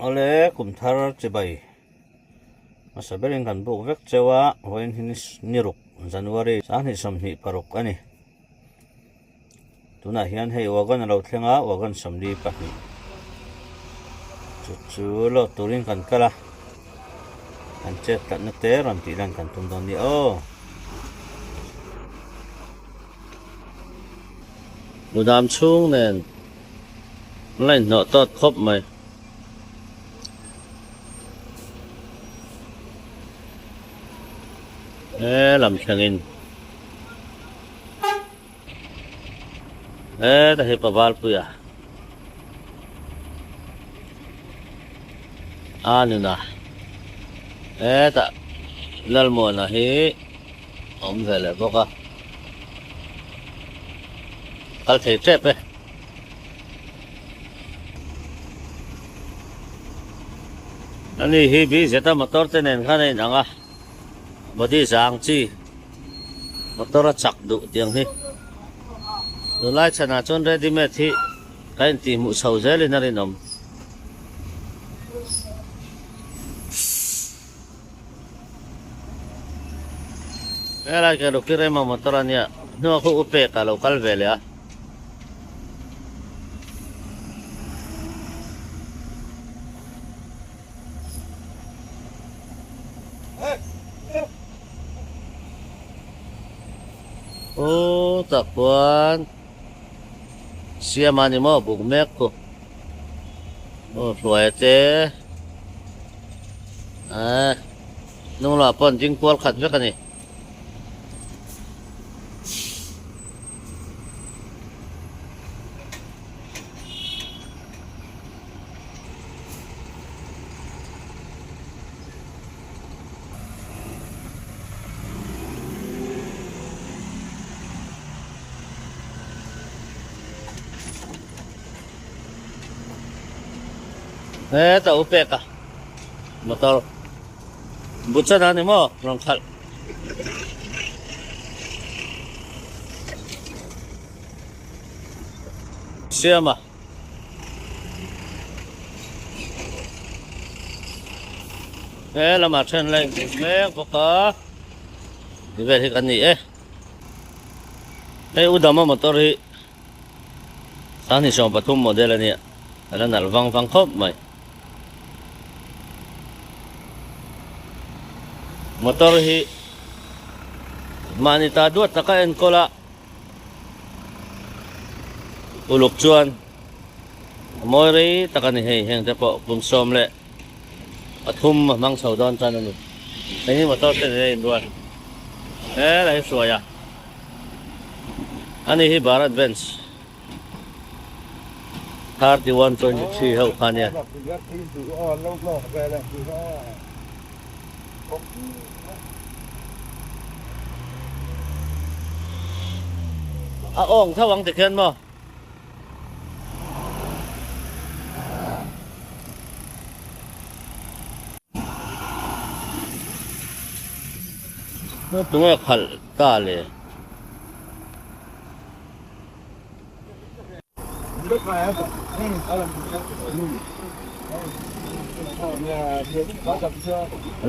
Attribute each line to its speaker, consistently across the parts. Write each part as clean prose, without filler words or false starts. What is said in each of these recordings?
Speaker 1: Awle kum thar chibai hmasa berin kan buk vek cheu a, vawiin hi ni ruk January 2026 a ni. Tunah hian hei wagon a lo thleng a, wagon 42 chu chu load turin kan kal a, kan chet tlatna te rawn tih lan kan tum dawn a ni aw. Budam chhung nen an la inhnawh tawt khawp mai. He lam thlengin heta hi Pavalpuia a nuna hetah Lalmuana hi a awm ve leh bawk a kal thei tep e. Ani hi BZ a motor te nen khan a inang a, body zang chi motor a chak duh tiang hi. Tunlai chhanah chuan ready made hi ka intihhmuh chho zelin a rinawm. Helai ka Lucky Rema motor a nia, hnua khu u pek a lo kal ve leh a. U tak khuan siam a ni maw buk mek khu. Aw hruaia te eh hnung lamah pawh an ding kual khat vek a ni. Heta u pek a motor Buchana ni maw rawn khalh. Siam a. He lamah then la inbuk mek bawk a ti vel hi kan ni e. Hei u dama motor hi 2013 model a nia a la nalh vang vang khawp mai. Motor hi mahni ta duat taka enkawl a. Uluk chuan a mawi rei tak a ni hei, heng te pawh kum 13 a hmang chho dawn tan a ni. Hei hi motor te nen a inrual helai hi hruai a, ani hi Bharat Benz 3123 ho kha ania. A awng tho ang tikhian maw? Tunge khalh ta le?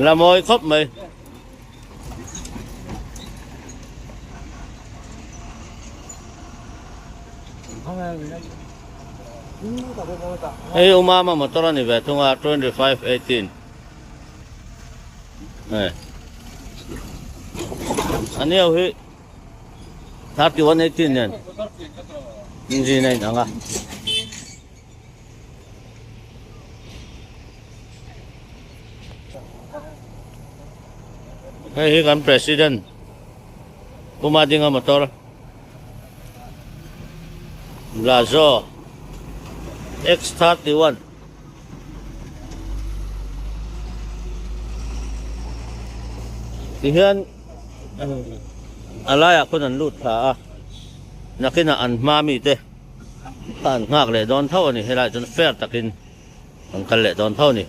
Speaker 1: La mawi khawp mai. Hei Umama motor a ni ve thung a 25 18 hei a ni ho hi. 31 18 nen engine a inang a. Hei hi kan president Puma dinga motor Blazo X31 Tihian A laiah khawn an lut thla a, nakinah an hma mite kha an nghak leh dawn tho a ni, helaiah chuan fair takin an kal leh dawn tho a ni.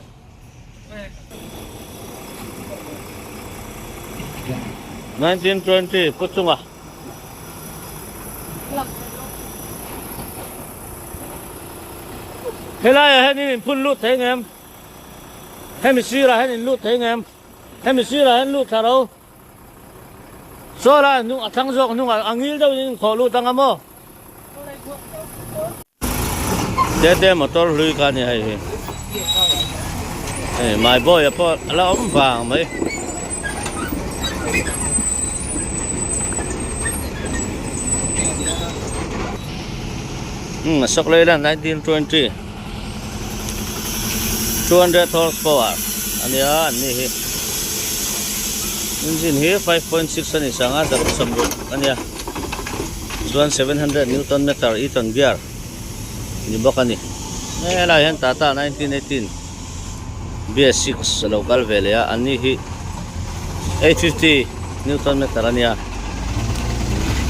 Speaker 1: 1920 pu chunga. Helaiah hian in inphun lut thei ngem? Hemi sirah hian in lut thei ngem? Hemi sirah hian lut thla ro. Saw lai hnung a thlang zawk hnungah a ngil deuhin in khawh lut anga maw? Tete motor hlui kha a ni hei hi. Hei my boy a pawh a la awm vang mai. Umm Ashok Leyland 1920 200 horsepower a nia an ni hi engine hi 5.6 a ni sanga zaruk sawmruk a nia chuan 700 newton meter eaton gear ni bawk a ni helai hian Tata 1918 BS6 a lo kal ve leh a an ni hi 850 newton meter a nia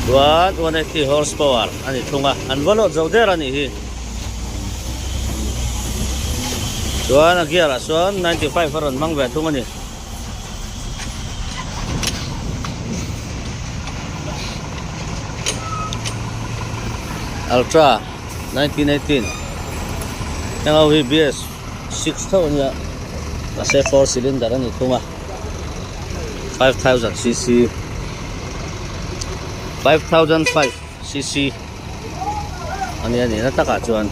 Speaker 1: chuan 180 horsepower a ni thung a an va lawt zo der a nih hi chuan a gear ah chuan 95 a rawn hmang ve thung a ni. Ultra 1918 heng ho hi BS 6 tho ania mahse 4 cylinder a ni thung a 5000 cc 5005 cc ania nihna takah chuan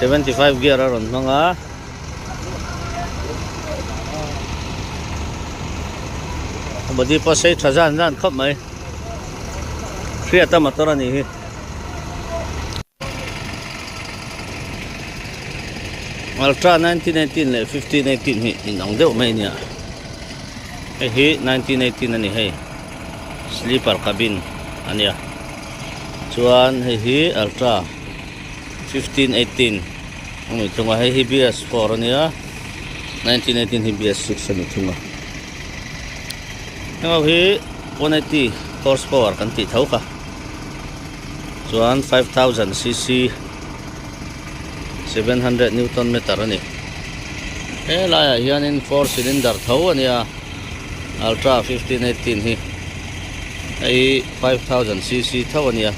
Speaker 1: 75 gear a rawn hmang a. A body pawh sei tha zan zan khawp mai hriat a motor a nih hi. Ultra 1918 leh 1518 hi inang deuh mai a nia hei hi 1918 a ni hei sleeper cabin a nia chuan hei hi ultra 1518 a ni thung a hei hi BS4 a nia 1918 hi BS6 a ni thung a heng ho hi 180 horsepower kan tih tho kha chuan 5000 cc 700 newton meter a ni he laiah hianin four cylinder tho a nia ultra 1518 hi hei hi 5000 cc tho a nia.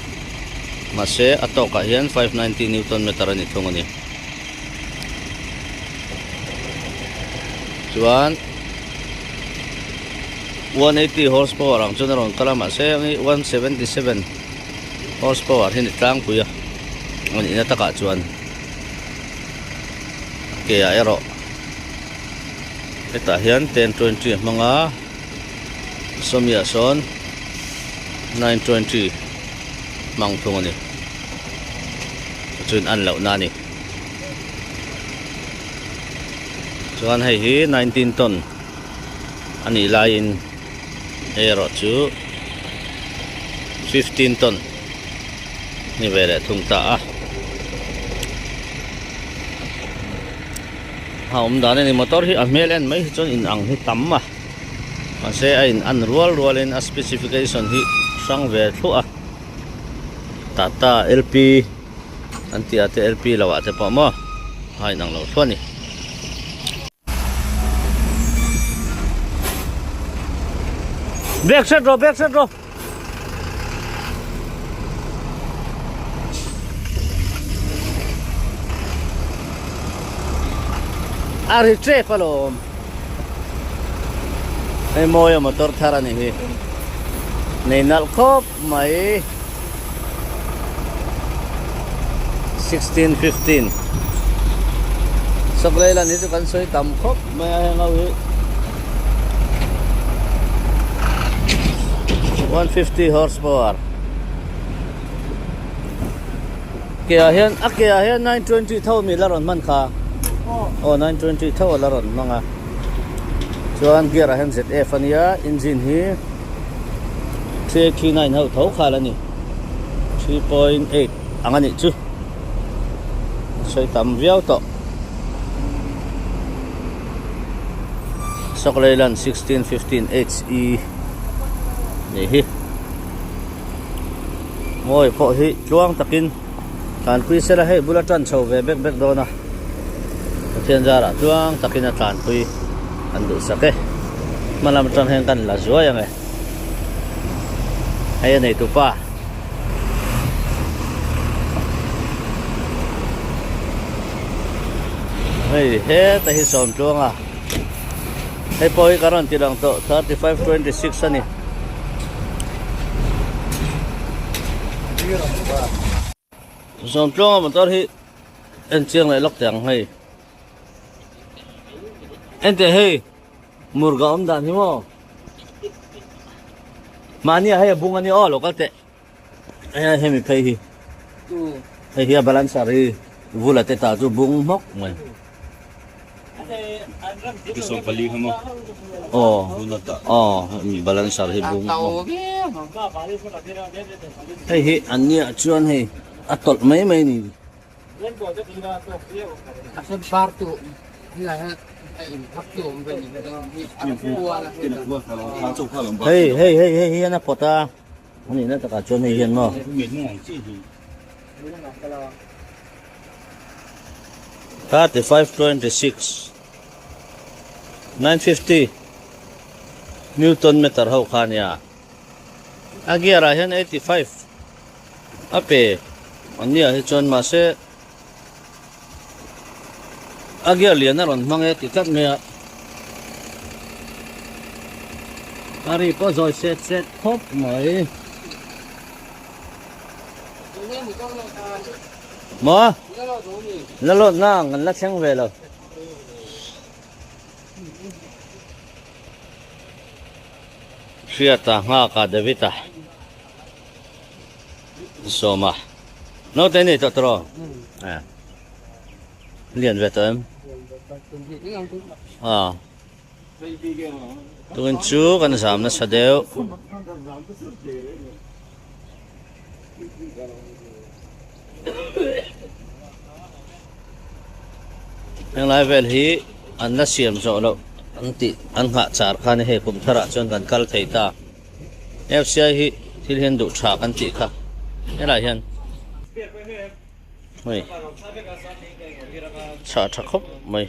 Speaker 1: Mahse a tawkah hian 590 newton meter a ni thung a ni. Chuan 180 horsepower ang chuan a rawn kal a mahse 177 horsepower hi a ni tlangpui a a nihna takah chuan ke ah erawh hetah hian 1020 a hmang a sawmi ah sawn 920 hmang thung a ni chuan an lohna a ni chuan hei hi 19 ton a nih laiin hei erawh chu 15 ton ni ve leh thung ta a a awm dan a ni motor hi a hmel en mai hi chuan inang hi tam a. Mahse a in an rual rual in a specification hi hrang ve thluah a Tata LP an tih ah te LP lo ah te pawh maw a inang lo thluah a ni. Brake hret rawh brake hret rawh. A ri tep alawm. Hei mawi a motor thar a ni hi. Nei nalh khawp mai. 1615 Sawklei lan hi chu kan sawi tam khawp mai a heng ho hi. 150 horsepower ke ah hian a ke ah hian 920 tho mi la rawn hman kha aw 920 tho a la rawn hmang a chuan gear ah hian ZF a nia engine hi 3839 ho tho khal a ni 3.8 ang a nih chu sawi tam viau tawh. Sawklei-lan 1615 HE nih hi mawi pawh hi tluang takin tlanpui sela hei bula tan chho ve bek bek dawn a Pathian zarah tluang takin a tlanpui an duhsak e hma lam atang hian kan la zuai ang e hei a nei tupa. Hei heta hi Sawmtluang a, hei pawh hi ka rawn ti lang tawh 3526 a ni. Sawmtluanga motor hi en chiang leh lawk teh ang hei. Enteh hei murga awm dan hi maw. Mahni ah hei a bung a nia aw lo kal teh. Hei hemi phei hi. Hei hi a balancer hi vula te ta chu bung hmawk mai. Aw aw balancer hi bung hmawk. Hei hi an nia chuan hei a tawlh mai mai ni. Hei hei hei hei hian a pawt a. A nihna takah chuan hei hian maw 35 26 950 newton meter ho kha ania a gear ah hian 85 a pe an nia hi chuan mahse a gear lian a rawn hmang e ti tlat mai a a ri pawh zawi set set khawp mai maw la lawt na ang kan la thleng ve lo hriata nghaka David-a. Sawma naute nei tawh tawh a lian ve tawh em a tukin chu kan zam nasa deuh henglai vel hi an la siam zawh loh an tih an nghah char khan hei kum tharah chuan kan kal thei ta. FCI hi thil hian duh tha kan tih kha helai hian hei chhah tha khawp mai.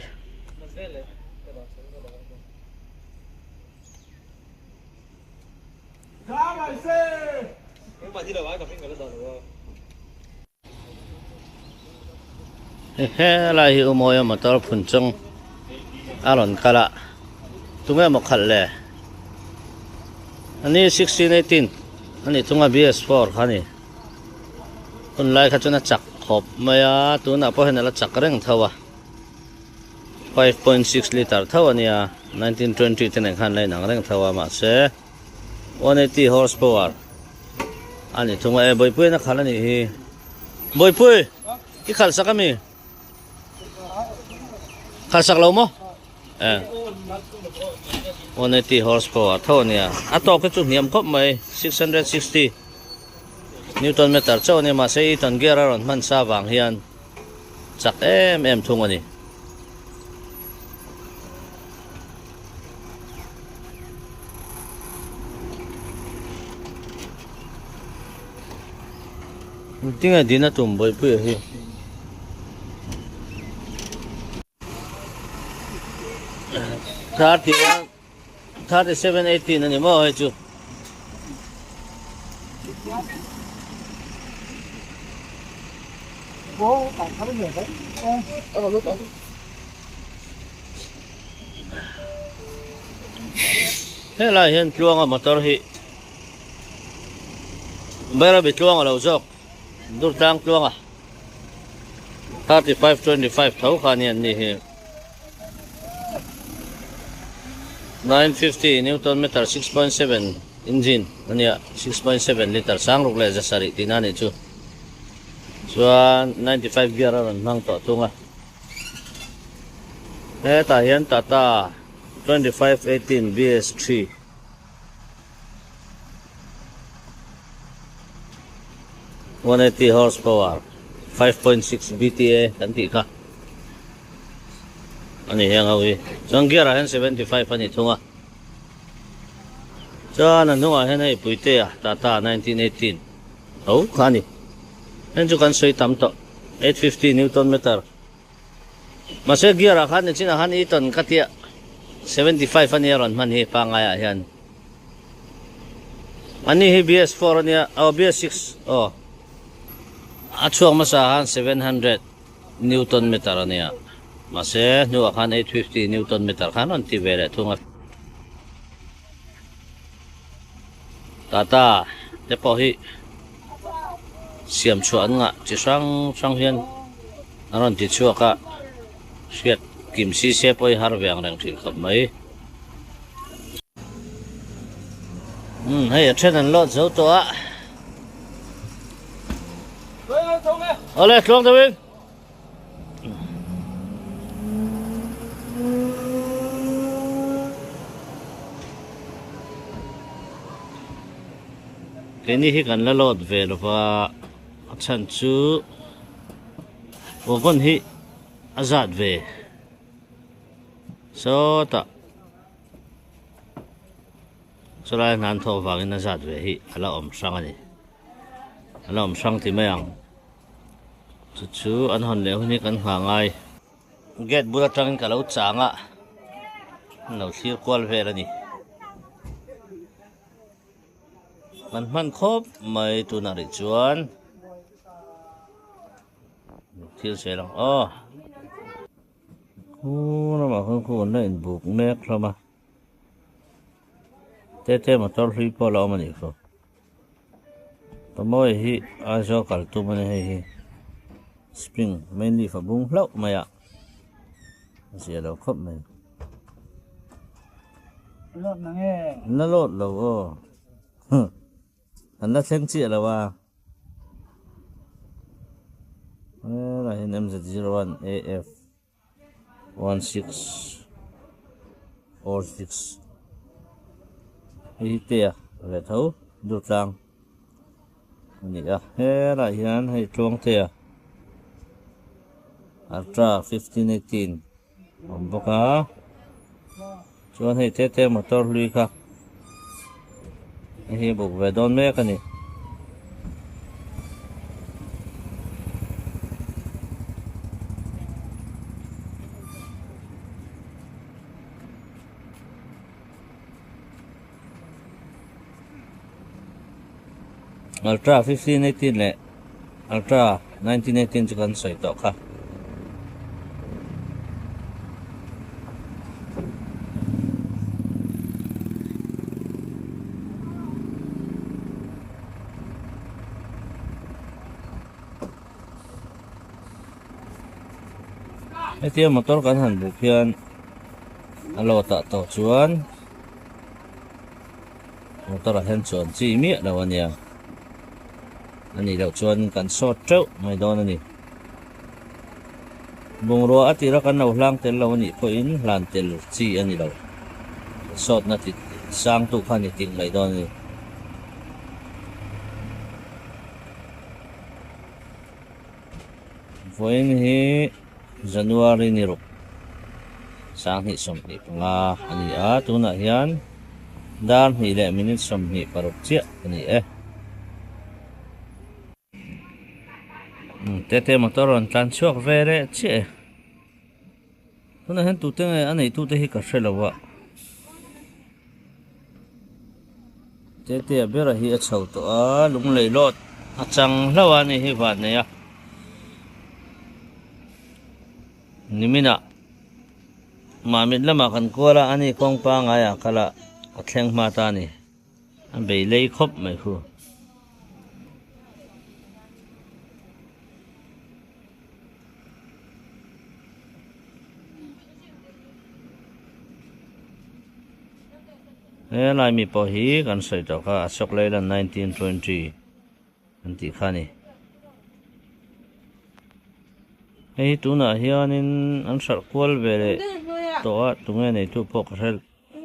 Speaker 1: Helai hi Umawi a motor phun chung a rawn kal a, tunge maw khalh le? Ani 1618 a nih thung a BS4 kha a ni. Hun lai kha chuan a chak khawp mai a, tunah pawh hian a la chak reng tho a. 5.6 litre tho a nia, 1920 te nen khan la inang reng tho a mahse 180 horsepower a ni thung a e Bawipuiin a khalh a nih hi Bawipui i khalh sak ami khalh sak lo maw e 180 horsepower tho a nia a tawk hi chu hniam khawp mai 660 newton meter chauh a nia mahse Eaton gear a rawn hman sa vang hian chak em em thung a ni. Tinge dina tum bawihpuia hi. 31 37 18 ani maw hei chu. Helai hian tluanga motor hi Bairabi tluanga lo zawk Durtlang tluanga 35 25 tho kha ania an ni hi. 950 Newton meter 6.7 engine ania 6.7 liter sang ruk leh zasarih tihna a nih chu chuan 95 gear a rawn hmang tawh thung a hetah hian Tata 2518 BS3 180 horsepower 5.6 BTA kan tih kha a ni heng ho hi chuan gear ah hian 75 a ni thung a chuan a hnungah hian hei Puitea Tata 1918 tho kha a ni heng chu kan sawi tam tawh 850 newton meter Mahse gear ah khan nichinah khan Eaton ka tia 75 ania rawn hman hi pangngai ah hian ani hi BS4 ania aw BS6 aw a chhuak hmasa khan 700 newton meter ania. Mahse hnuah khan 850 newton meter khan rawn ti ve leh thung a. Tata te pawh hi siam chhuah an ngah chi hrang hrang hian an rawn ti chhuak a, hriat kim si se pawh hi har ve ang reng thin khawp mai. Umm hei a then an lawt zo tawh a. Awle tluang deuhin. Keini hi kan la lawt ve lova a chhan chu wagon hi a zat ve sawtah chulai hna an thawh vangin a zat ve hi a la awm hrang a ni a la awm hrang ti mai ang. Chu chu an hawn leh hun hi kan nghah ngai. Gate bul atangin ka lo chang a, an lo thlir kual vel a ni. Kan hman khawp mai tunah rih chuan thil sawi lang aw. Khu lamah khuan khu an la inbuk mek hlawm a, tete motor hlui pawh a la awm a nih khaw. Pamawi hi Aizawl kal tum a ni hei hi spring main leaf a bung hlauh mai a a zia lo khawp mai la lawt lo aw huh an la thleng chiah lo a helai hian MZ01 AF. 1646 hei hi tea ve tho dur tlang a ni a helaiah hian hei tluang tea ultra 1518 a awm bawk a chuan hei te te motor hlui kha hei hi a buk ve dawn mek a ni. Ultra 1518 leh Ultra 1918 chu kan sawi tawh kha. Hetia motor kan han buk hian a load ah tawh chuan motor ah hian chuan chi miah lo a nia a nih loh chuan kan sawt teuh mai dawn a ni. Bungrua a tira kan lo hlang tel lo a nih pawhin hlan tel chi a ni lo. Sawtna ti sangtu kha ni ting mai dawn a ni. Vawiin hi January ni ruk 2025 a ni a, tunah hian dar hnih leh minute 26 chiah a ni e. Tete motor rawn tlan chhuak ve leh chiah e. Tunah hian tute nge a neitute hi ka hre lo a. Tetea bera hi a chho tawh a, lunglei lawt a chang hlauh a ni hi van nei a. Niminah Mamit lamah kan kual a, ani kawng pangaiah kal a, a thleng hma ta a ni. A bei lei khawp mai khu. He lai mi pawh hi kan sawi tawh kha Ashok Leyland 1920 an tih kha a ni. Hei hi tunah hianin an hralh kual ve leh tawh a tunge neitu pawh ka hre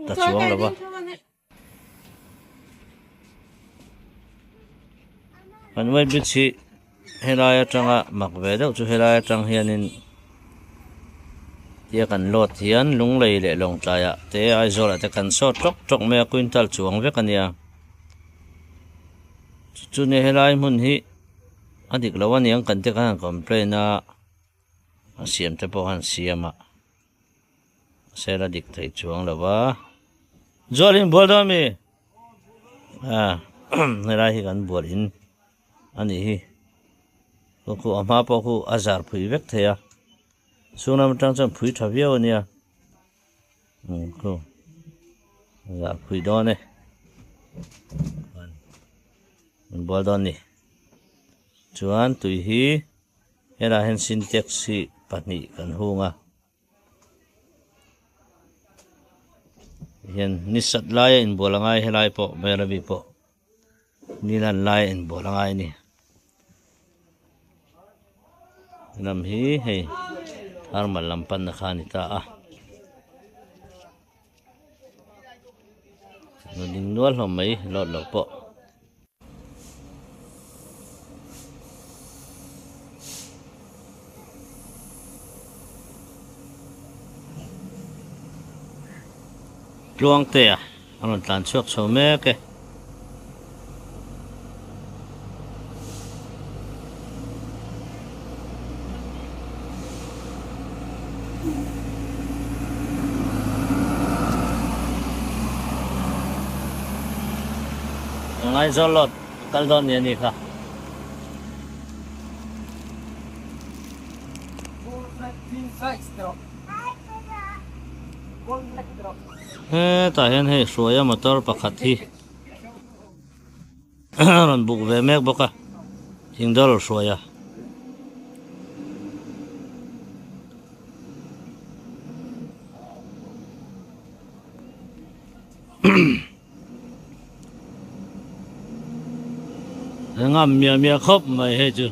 Speaker 1: ta chuang lo va. Kan web bridge hi helai atanga mak ve deuh chu helai atang hianin tia kan load hian lunglei leh lawngtlai ah te Aizawl ah te kan sawt tawk tawk mai a quintal chuang vek a nia chu chu nia helai hmun hi a dik lo aniang kan te khan han complain a a siam te pawh han siam a. Sel a dik thei chuang lo va. Zual in bual dawn mi? Ah, helai hi kan bual in a nih hi. Khu khu a hma pawh khu a zar phui vek thei a. Chhung lam atang chuan phui tha viau a nia umm khu zah phui dawn e an bual dawn a ni chuan tui hi helaiah hian sintex hi pahnih kan hung a hian ni sat laia inbual a ngai helai pawh Bairabi pawh. Ni lan lai a inbual a ngai a ni. Lam hi hei thermal lam panna kha a ni ta a. Nuding nual hlawm mai lawt lo pawh. Tluangtea a rawn tlan chhuak chho mek e. Ngaizawl lawt kal dawn ni a ni kha. Hetah hian hei hruaia motor pakhat hi a rawn buk ve mek bawk a thingdawr hruaia. Engam miah miah khawp mai hei chu.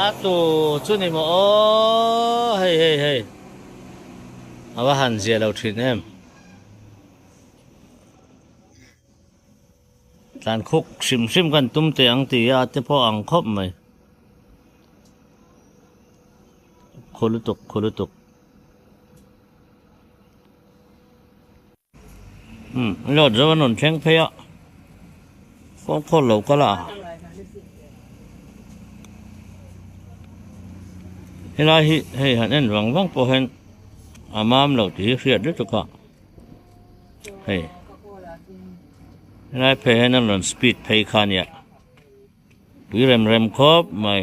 Speaker 1: A tu chu ni maw aw hei hei hei a va han zia lo thin em. Tlan khuk hrim hrim kan tum teh ang tih a te pawh ang khawp mai. Khu lutuk khu lutuk. Umm load zo an rawn thleng phei a kawng khawl lo kal a. Helai hi hei han en vang vang pawh hian a mam lo tih hi hriat lutuk a. Hei helai phei hian an rawn speed phei kha ania tui rem rem khawp mai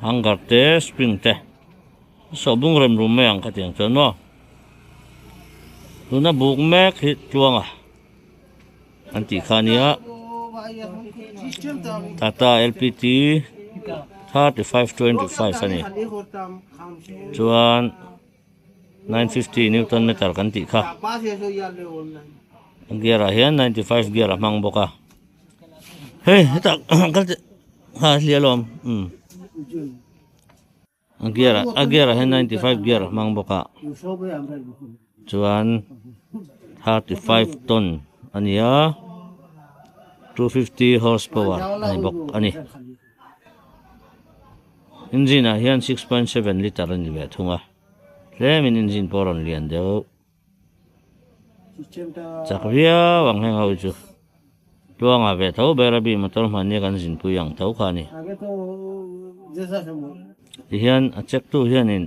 Speaker 1: hanger te spring te sawhbung rem rum mai ang khatiang chuan maw tuna buk mek hi tluanga an tih kha ania Tata L_P_T 3525 a ni chuan. 950 newton meter kan tih kha a gear ah hian 95 gear a hmang bawk a hei hetah kal teh ha hliah alawm umm a gear ah a gear ah hian 95 gear a hmang bawk a chuan 35 ton a ni a 250 horse power a ni bawk a ni. Engine ah hian 6.7 litre a ni ve thung a, tlemin engine pawh a rawn lian deuh. Chak viau ang heng ho chu. Tluangah ve tho ber a bi motor hmanni kan zinpui ang tho kha a ni. Tihian a check tu hianin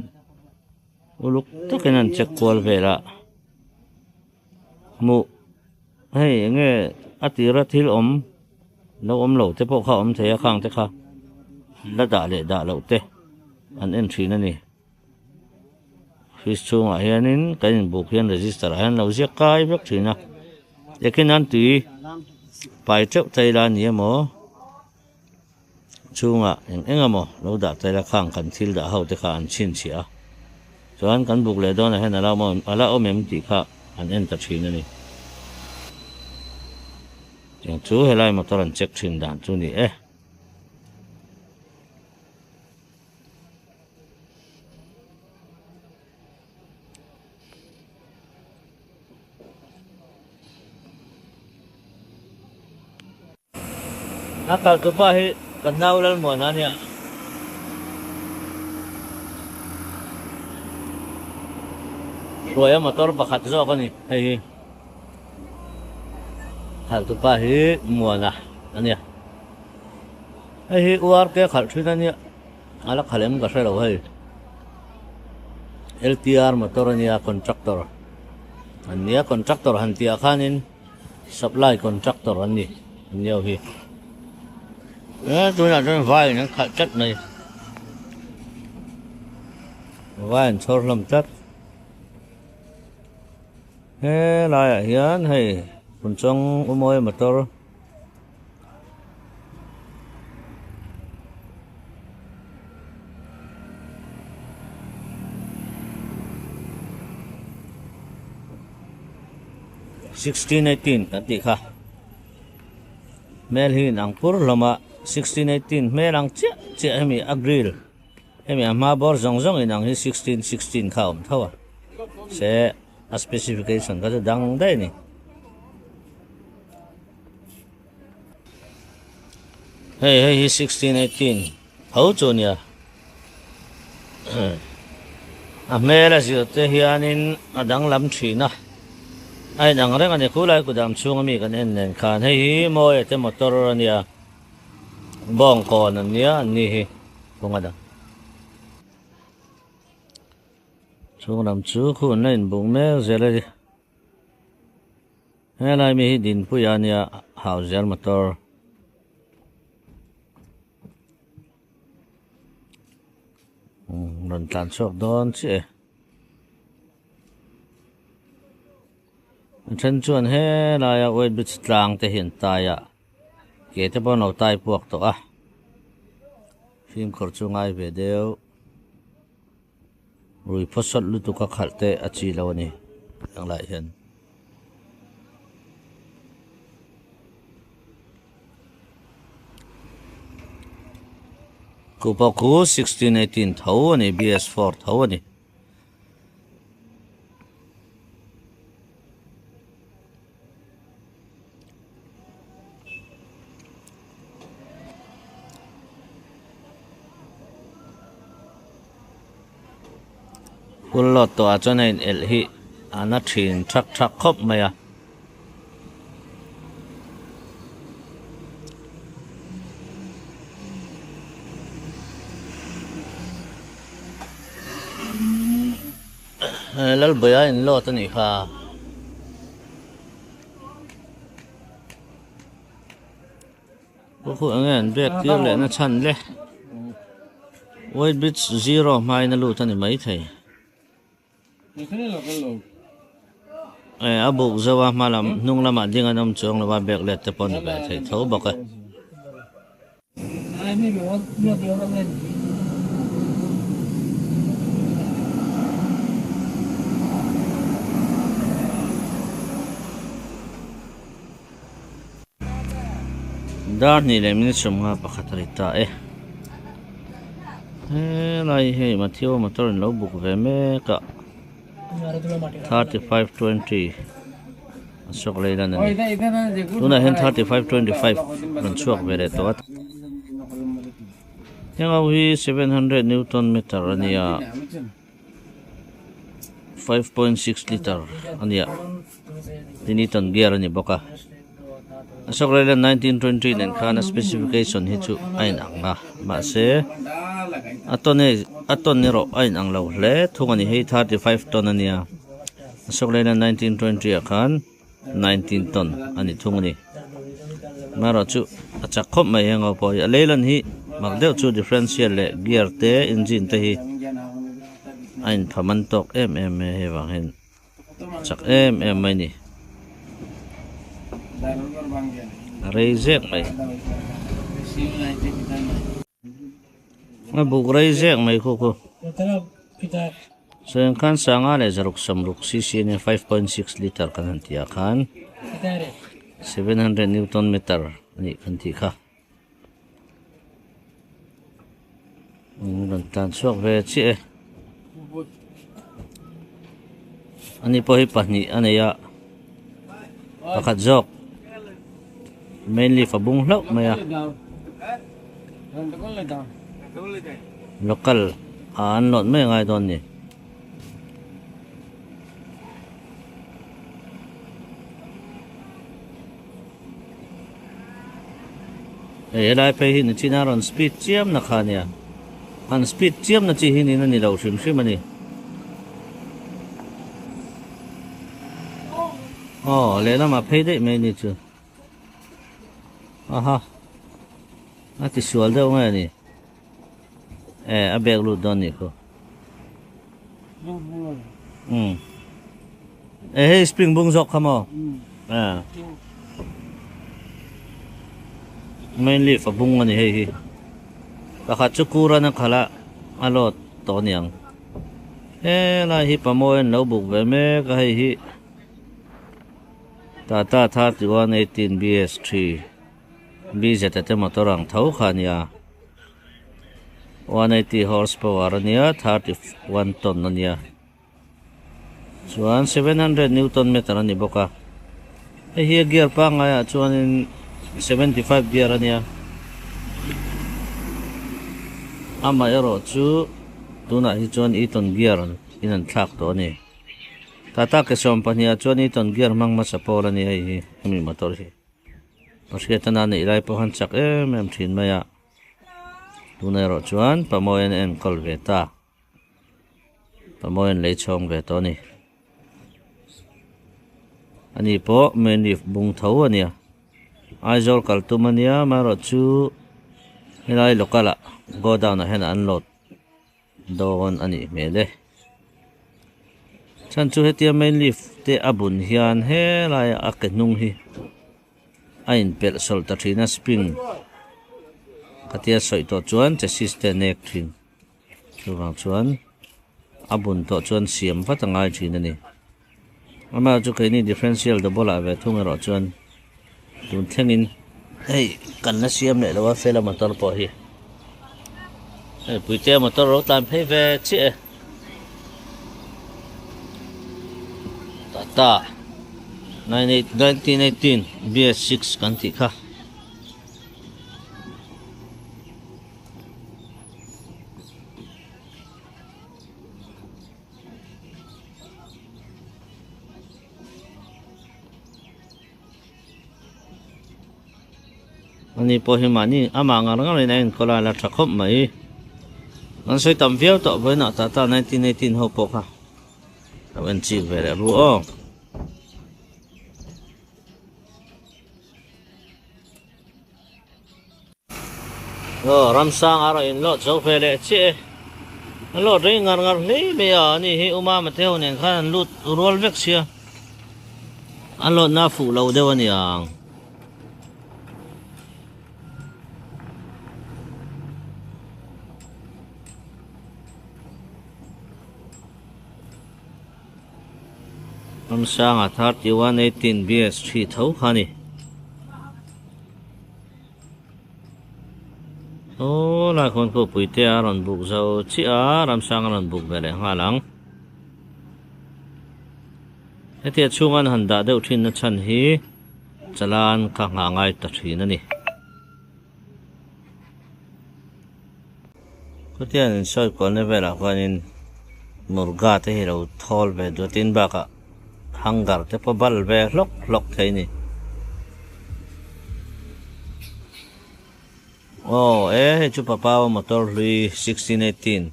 Speaker 1: uluk takin an check kual vel a, hmuh hei enge a tira thil awm lo awm lo te pawh kha awm thei a khang te kha la dah leh dah loh te an en thin a ni office chhungah hianin kan inbuk hian register ah hian lo ziak kai vek thin a ekin an tui pai teuh thei la ni emaw chhungah eng eng emaw lo dah thei la khang kan thil dah ho te kha an chhinchhiah a chuan kan buk leh dawnah hian a la awm em tih kha an en ta thin a ni. Tiang chu helai motor an check thin dan chu ni e. A kal tu pa hi kan nau Lalmuana a nia. Hruaia motor pakhat zawk a ni hei hi. Khalh tu pa hi Muana a nia. Hei hi URK khalh thin a nia. A la khalh em ka hre lo hei. LTR motor a nia contractor. An nia contractor han tih ah khanin supply contractor an ni an ni ho hi. E tunah chuan vai in an khalh tlat mai. Vai an chhawr hlawm tlat. He laiah hian hei Phunchawng Umawi motor 1618 kan tih kha hmel hi inang pur hlawm a 1618 hmel ang chiah chiah hemi a grill hemi a hma bawr zawng zawng inang hi 1616 kha a awm tho a se a specification kha chu dang daih a ni. Hei hei hi 1618 tho chu nia a hmel a zir te hianin a danglam thin a a inang reng a ni khulai kudam chhunga mi kan en nen khan hei hi mawi te motor a nia bawngkawn an nia an ni hi kawng a dang. Chhung lam chu khu an la inbuk mek zel a ni. Helai mi hi Dinpuia a nia hau zel motor. Rawn tlan chhuak dawn chiah e. A then chuan helaia weight bridge tlang te hi an tai a, ke te pawh an lo tai puak tawh a, fimkhur chu ngai ve deuh. Rui phawsawt lutuk a khalh te a chi lo a ni heng lai hian. Ku pawh khu 1618 tho a ni BS4 tho a ni. Full load tawh ah chuan a in elh hi a na thin thak thak khawp mai a. Lalbawiha in load a nih kha. Khu enge an bag tir leh na chhan le. White bridge zero hmain a lut a ni maithei. A buk zo a hma lam hnung lamah ding an awm chuang lo a bag let te pawh a ni ve thei tho bawk e. Dar hnih leh minute sawmnga pakhat a ri ta e. Helai hei Matthew motor in lo buk ve mek a 3520 a chhuak lei lan a ni. Tunah hian 3525 rawn chhuak ve leh tawh a. Heng ho hi 700 newton meter a nia. 5.6 liter a nia. Tiniton gear a ni bawk a. Ashok Leyland 1920 nen khan a specification hi chu a inang a mahse a ton hi a ton erawh a inang lo hle thung a ni hei 35 ton a nia Ashok Leyland 1920 ah khan 19 ton a ni thung a ni amaherawh chu a chak khawp mai heng ho pawh hi a Leyland hi mak deuh chu differential leh gear te engine te hi a inphaman tawk em em mai a hei vang hian. Chak em em mai ni. A rei zek mai. A buk rei zek mai khu khu. Saw khan sanga leh zaruk samruk cc ania 5.6 liter kan han tih ah khan 700 newton meter a nih kan tih kha. Rawn tlan chhuak ve chiah e. Ani pawh hi pahnih a nei a, pakhat zawk main leaf a bung hlauh mai a, local ah an lawt mai angai dawn a ni. Hei helai phei hi nichina rawn speed chiam na kha ania han speed chiam na chi hi niin a ni lo hrim hrim a ni. Aw lehlamah phei daih mai ni chu. Aha a ti sual deuh nge ni e a bag lut dawn nih khu. Um e hei spring bung zawk kha maw e main leaf a bung a ni hei hi pakhat chu kuran a khalh a a load tawh aniang helai hi pamawi an lo buk ve mek a hei hi. Tata 31 18 BS3 BZ te motor ang tho kha a nia 180 horse power a nia 31 ton a nia chuan 700 newton meter a ni bawk a hei hi a gear pangngai ah chuanin 75 gear a nia amaherawh chu tunah hi chuan eaton gear in an thlak tawh a ni. Tata ke 12 ah chuan Eaton gear hmang hmasa pawl a ni hei hi hemi motor hi Pahriatana neih lai pawh han chak em em thin mai a tunah erawh chuan Pamawi an enkawl ve ta Pamawi an lei chhawng ve tawh a ni ani pawh main leaf bung tho a nia Aizawl kal tum a nia amaherawh chu helai local ah godown ah hian an load. Dawn a nih hmel e. Chhan chu hetia main leaf te a bun hian helai a ke hnung hi a inpelh sawlh ta thin a spring khatia sawi tawh chuan chassis te a nek thin chuvang chuan a bun tawh chuan siam vat a ngai thin a ni. Amah chu keini differential double ah ve thung erawh chuan tun thlengin hei kan la siam leh lo a fela motor pawh hi hei puitea motor ro tlan phei ve chiah e tata 1918 BS6 kan tih kha. Ani pawh hi mahni amah ngar ngar in a enkawl a la tha khawp mai. An sawi tam viau tawh vawiinah Tata 1918 ho pawh kha lo en chik ve leh ru aw. Aw ramsang a rawn inlawt zo ve leh chiah e. An lawt rei ngar ngar hle mai a, ani hi Uma Mateo nen khan an lut rual vek sia. An lawtna a fuh lo deuh a ni ang. Ramsanga 31 18 BS3 tho kha a ni. Aw lai khawn khu puite a rawn buk zo chiah a ramsang a rawn buk ve leh nghal ang hetia chhunga an han dah deuh thin na chhan hi chalan kha nghah ngai ta thin a ni khawtia an insawi kualna velah khuanin murga te hi lo thawl ve duatin bakah hanger te pawh bal ve hlawk hlawk thei a ni. Aw e hei chu papa aw motor hlui 1618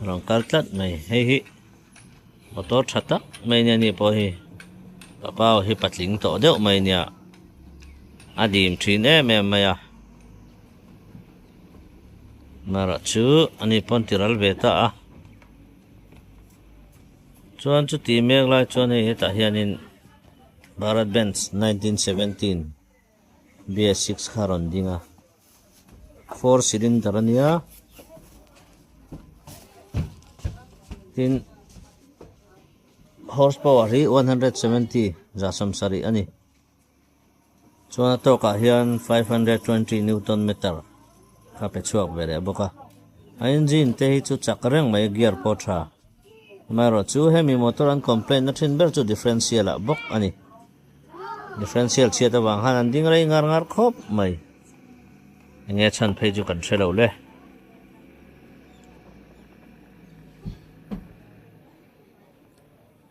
Speaker 1: rawn kal tlat mai hei hi motor tha tak mai ania ni pawh hi papa aw hi patling tawh deuh mai ania a dim thin em em mai a marawh chu ani pawn ti ral ve ta a chuan chuti mek lai chuan hei hetah hianin Bharat Benz 1917 BS6 kha a rawn ding a four cylinder a nia tin horse power hi 170 70 a ni chuan a tawkah hian 520 newton meter kha pe chhuak ve leh bawk a a engine te hi chu chak reng mai gear pawh tha. Amaherawhchu hemi motor an complaint na thin ber chu differential ah bawk a ni. Differential chhiat avang khan an ding rei ngar ngar khawp mai. Enge chhan phei chu kan hre lo le.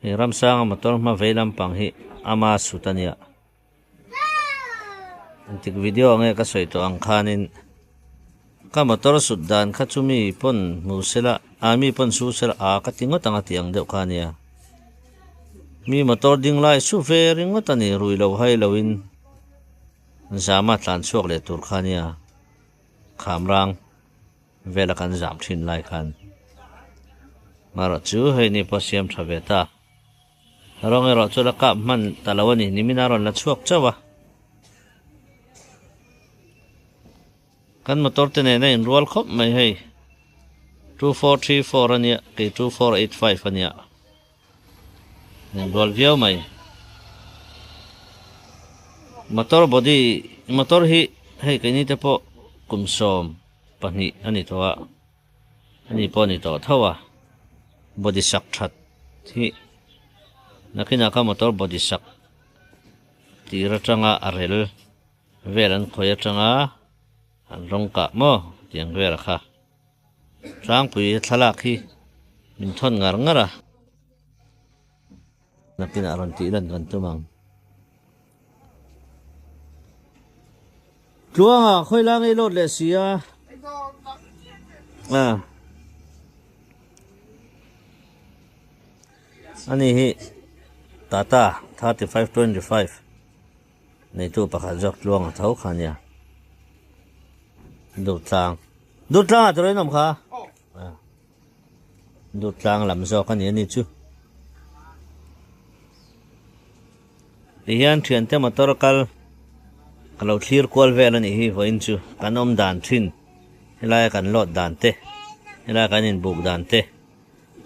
Speaker 1: Hei Ramsanga motor hma vei lampang hi ama sut a nia. Engtik video nge ka sawi tawh ang khanin ka motor sut dan kha chu mi pawn hmu sela ah mi pawn su sela ah ka ti ngawt ang a tih ang deuh kha a nia. Mi motor ding lai su ve ringawt a ni, rui lo hai loin zama tlan chhuak leh tur kha nia, kham rang vela kan zam thin lai khan. Marawh chu hei ni pawh siam tha ve ta. Rawng erawh chu la kap hman ta lo a ni, nimin a rawn la chhuak chauh a. Kan motor te nen a inrual khawp mai hei, 2434 a nia, kei 2485 a nia. Inrual viau mai. Motor body motor hi hei keini te pawh kum 12 a ni tawh a, ani pawh a ni tawh tho a, body sak that hi nakinah kha motor body sak tir atanga a rel vel an khawi atanga an rawng kah maw tih ang vel kha. Tlangpui thlalak hi min thawn ngar ngar a, nakinah rawn tih lan kan tum ang. Tluanga khawi la ngei lawt leh si a. Ani hi Tata 3525 Neitu pakhat zawk tluang a tho kha nia. Durtlang. Durtlang ah tawrh in awm kha. Durtlang lam zawk a ni a ni chu. Ti hian thiante motor kal ka lo thlir kual vel a nih hi vawiin chu kan awm dan thin helaia kan lawt dan te helaia kan inbuk dan te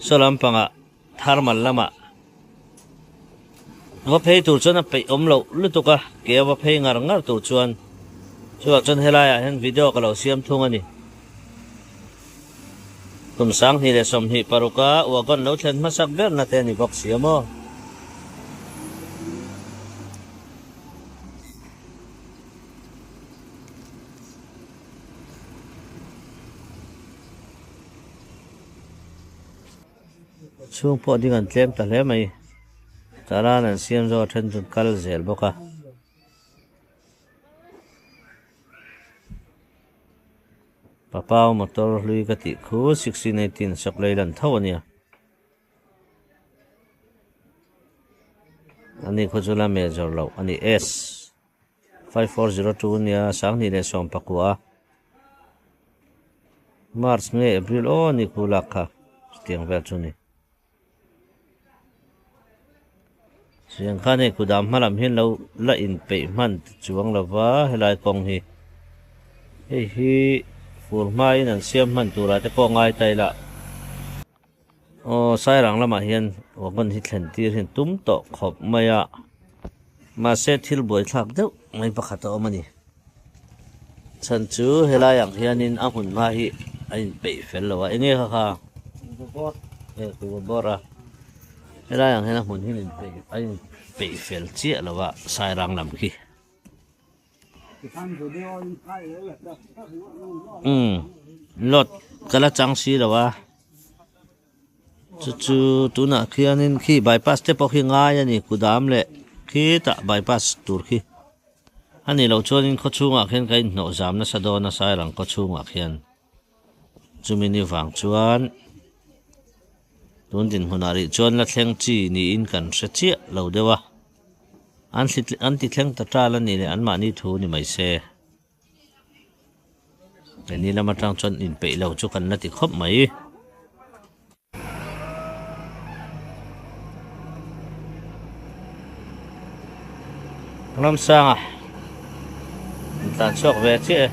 Speaker 1: saw lampangah Thermal lamah va phei tur chuan a peih awm loh lutuk a, ke a va phei ngar ngar tur chuan chuvang chuan helaiah hian video ka lo siam thung a ni. Kum 2026 a wagon lo thlen hmasak berna te a ni bawk si a maw? Chhung pawh ding an tlem ta hle mai. Talan an siam zawk a then chu kal zel bawk a. Papau motor hlui ka tih khu 1618 Saklei lan tho a nia. Ani khaw chu la major loh a ni S 5402 nia 2019. March nge April aw ni khu lak kha chutiang vel chu ni. Chutiang khan hei kudam hma lam hian lo la inpeih hman chuang lova helai kawng hi hei hi fur hmain an siam hman turah te pawh ngai ta ila aw sairang lamah hian wagon hi thlen tir hian tum tawh khawp mai a mahse thil buaithlak deuh mai pakhat a awm a ni. Chhan chu helai ang hianin a hmun hma hi a inpeih fel lo a, enge kha kha? Kuhva bawr a, helai ang hian a hmun hi a inpeih fel chiah lo a sairang lam khi. Umm lot ka la chang si lo a, chu chu tunah khianin khi bypass te pawh khi ngai a ni kudam leh khitah bypass tur khi. A nih loh chuanin khaw chhungah khian ka inhnawh zam nasa dawn a Sairang khaw chhungah khian chumi ni vang chuan tun dinhmunah rih chuan la thleng chi niin kan hre chiah lo deuh a, an an ti thleng ta tal a nih leh anmahni thu ni mai se. Keini lam atang chuan inpeih lo chu kan la ti khawp mai. Ramsanga an tlan chhuak ve chiah e.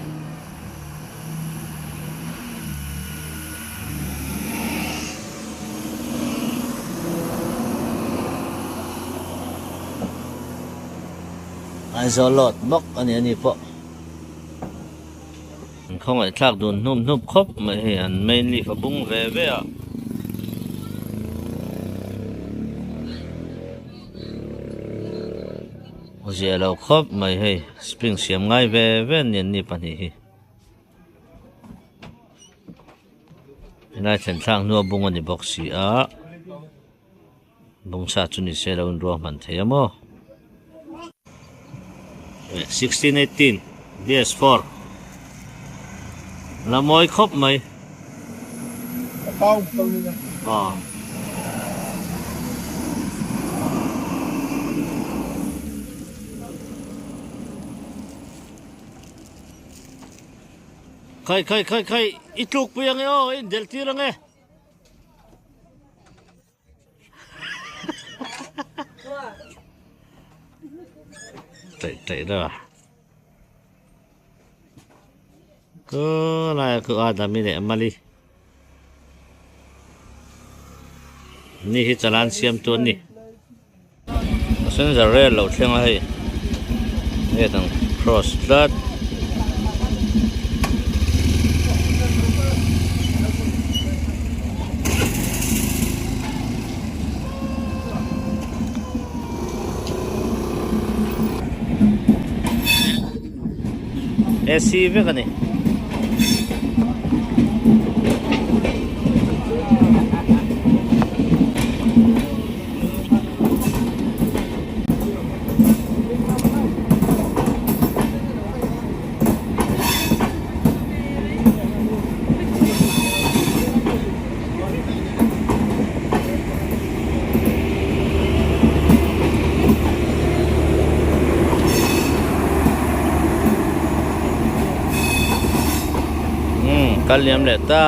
Speaker 1: Aizawl lawt bawk a ni a ni pawh. An khawngaih thlak dun hnum hnup khawp mai hei an main leaf a bung ve ve a. Zia lo khawp mai hei spring siam ngai ve ve an ni an ni pahnih hi. Helai thlen thlak hnua bung a ni bawk si a. Bawngsa chu ni se lo in ruahman thei a maw? 1618 BS4 La mawi khawp mai. Khai khai khai khai i tluk pui ange aw i indelh tir ange. Taih taih da. Ku lai ku Adami leh Mali. Ni hi chalan siam tu an ni. Passenger rail lo thleng a hei gate ang cross tlat. AC vek a ni. Umm kal liam leh ta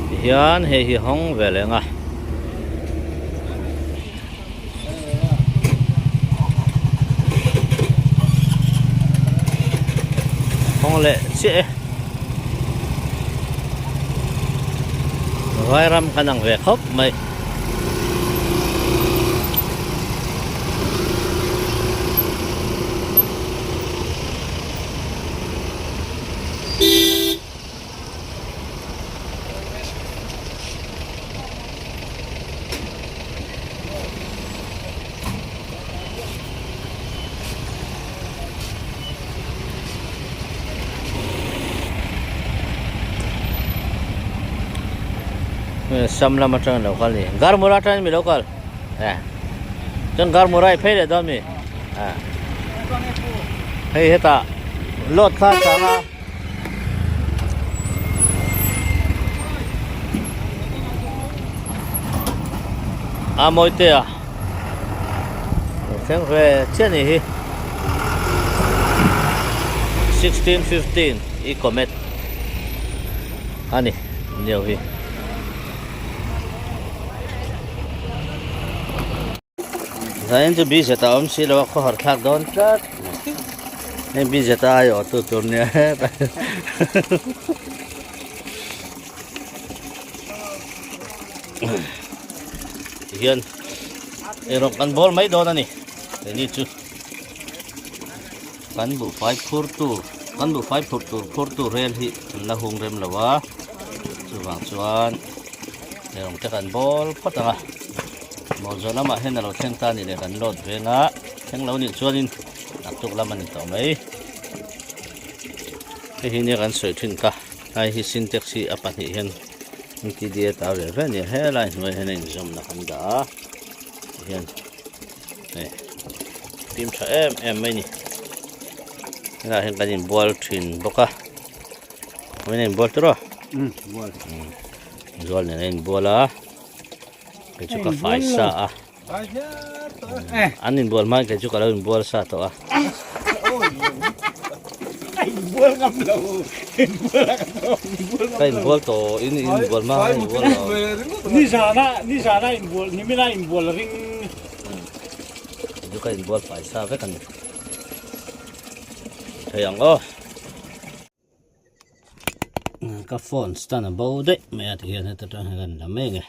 Speaker 1: tihian hei hi hawng ve leh ang a. Hawng leh chiah e. Vairam kan ang ve khawp mai. Sam lam atang lo kal ni Garmura atangin mi lo kal eh chuan Garmura i phei leh dawn mi eh hei hetah load kha a chang a. A mawi te a lo thleng ve chiah ni hi 1615 i comet a ni nio hi. Zain chu bz a awm si lo a khawhar thlak dawn tlat hei bz a aiawh tu tur nia tihian eirawng kan bawl mai dawn a ni keini chu kan buhfai phur tur kan buhfai phur tur phur tur rel hi an la hung rem lo a chuvang chuan eirawng te kan bawl phawt ang a. Maw zawh lamah hian a lo thleng ta a ni leh kan load veng a, thleng lo nih chuanin naktuk lam a ni tawh mai. Hei hi nia kan sawi thin kha, hei hi sintex hi a pahnih hian MTDA ta ve ve a ni a, helai hnuai hian a inzawmna kan dah a, tihian hei fim tha em em mai a ni. Helaiah hian kan inbual thin bawk a, vawiin a inbual tawh a? Zual nen a inbual a. Kei chu ka fai sa a. An inbual hmain kei chu ka lo inbual sa tawh a. Ka inbual tawh in inbual hma ka inbual lo.
Speaker 2: Nizana nizana inbual nimina inbual ring.
Speaker 1: Kei chu ka inbual fai sa vek a ni. Thei ang aw. Ka phone stand a bo daih mai a tihian heta tang hian kan la mek e.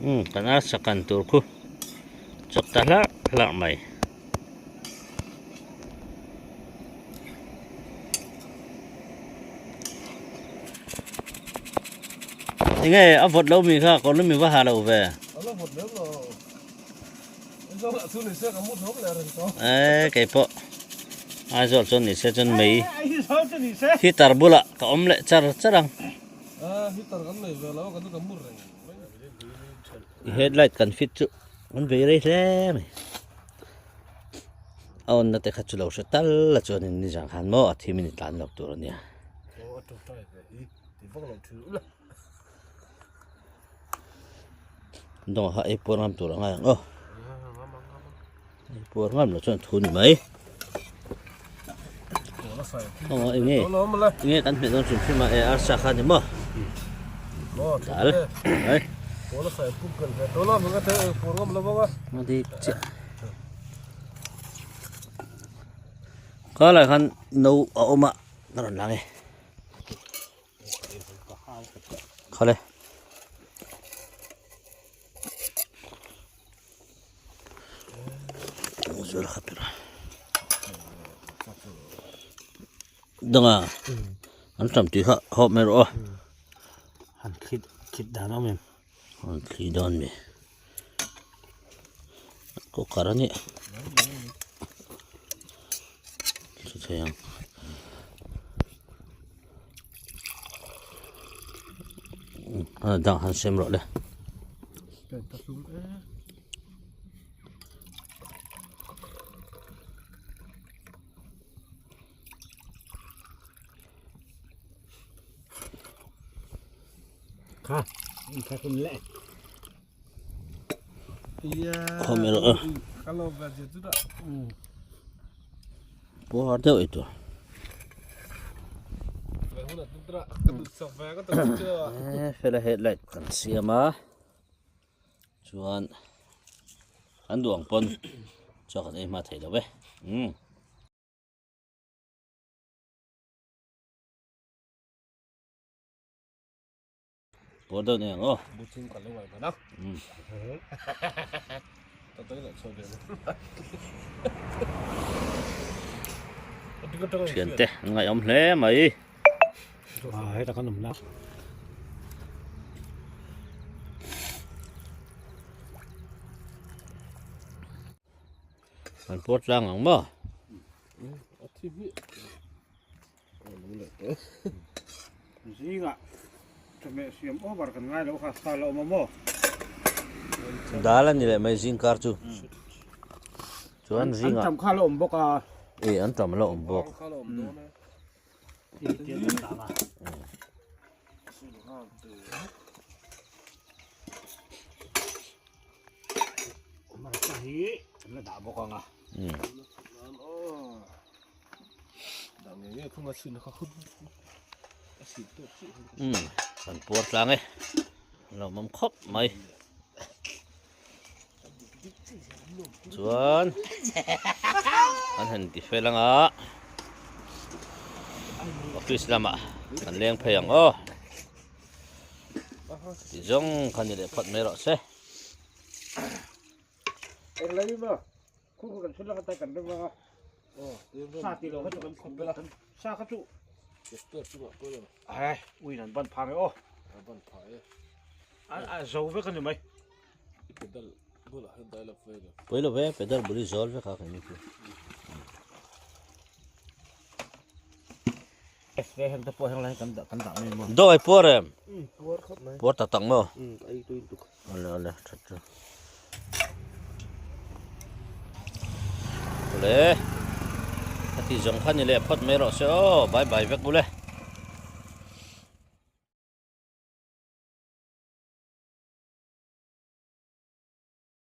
Speaker 1: Umm kan arsa kan tur khu chawp ta hlarh hlarh mai. Enge a vawt lo mi kha kawr lumi va ha lo ve. Eee kei pawh Aizawl chuan ni se chuan mei heater bulah ka awm leh char char ang. Headlight kan fit chu an vei rei hle mai. A awnna te kha chu lo hre tal la chuanin nizan khan maw a thim in i tlan lo tur a nia. Dawng kha ei puar ngam tur a ngai ang aw. Ei puar ngam lo chuan thu ni mai. Aw enge enge kan hmeh dawn hrim hrim a e arsa kha ni maw. Dal. Ai. Dik chiah. Khalai khan no a awm a ka rawn lang e. Khawle. Zual kha pira. Danga. An tam tui kha hawp mai rawh aw.
Speaker 2: Han thlit thlit dan awm em?
Speaker 1: Han thli dawn mi. Cooker a nih. Chu thei ang. A dang han sem rawh le. Puar deuh ei tur. Fela headlight kan siam a chuan an duh ang pawn chaw kan ei hma thei lo ve umm. Puar deuh nei ang aw. Thiante an ngaihawm hle mai.
Speaker 2: Heta kan awm la.
Speaker 1: Kan puar tlang ang maw?
Speaker 2: Zingah chawhmeh siam over kan ngai lo kha sa la awm a maw?
Speaker 1: Dal a ni leh mai zing kar chu. Chuan zingah.
Speaker 2: An tam kha la awm bawk a.
Speaker 1: E an tam la awm bawk.
Speaker 2: Hmarcha hi an la dah bawk ang a.
Speaker 1: Umm kan puar tlang e lo awm khawp mai chuan an han ti fel anga office lamah kan leng phei ang aw ti zawng kha ni leh phawt mai rawh se.
Speaker 2: Khu kan chhun laka ta kan rem a. Sa ti lo kha chu kan khum bela. Sa kha chu. Ai, ui nan ban phang e o.
Speaker 3: Ban pha e.
Speaker 2: A a zo vek ani mai.
Speaker 3: I pedal bula han dai lap ve lo.
Speaker 1: Pui lo ve pedal buli zawl vek a kan ni chu.
Speaker 2: Ve heng te pawh heng lai kan dah kan dah mai maw.
Speaker 1: Dawh ai puar em?
Speaker 3: Puar khawp mai.
Speaker 1: Puar tak tak maw?
Speaker 3: Ai tui tuk.
Speaker 1: Ale ale that chu. Le. Hati zawng kha ni leh phawt mai rawh se aw bye bye vek bul e.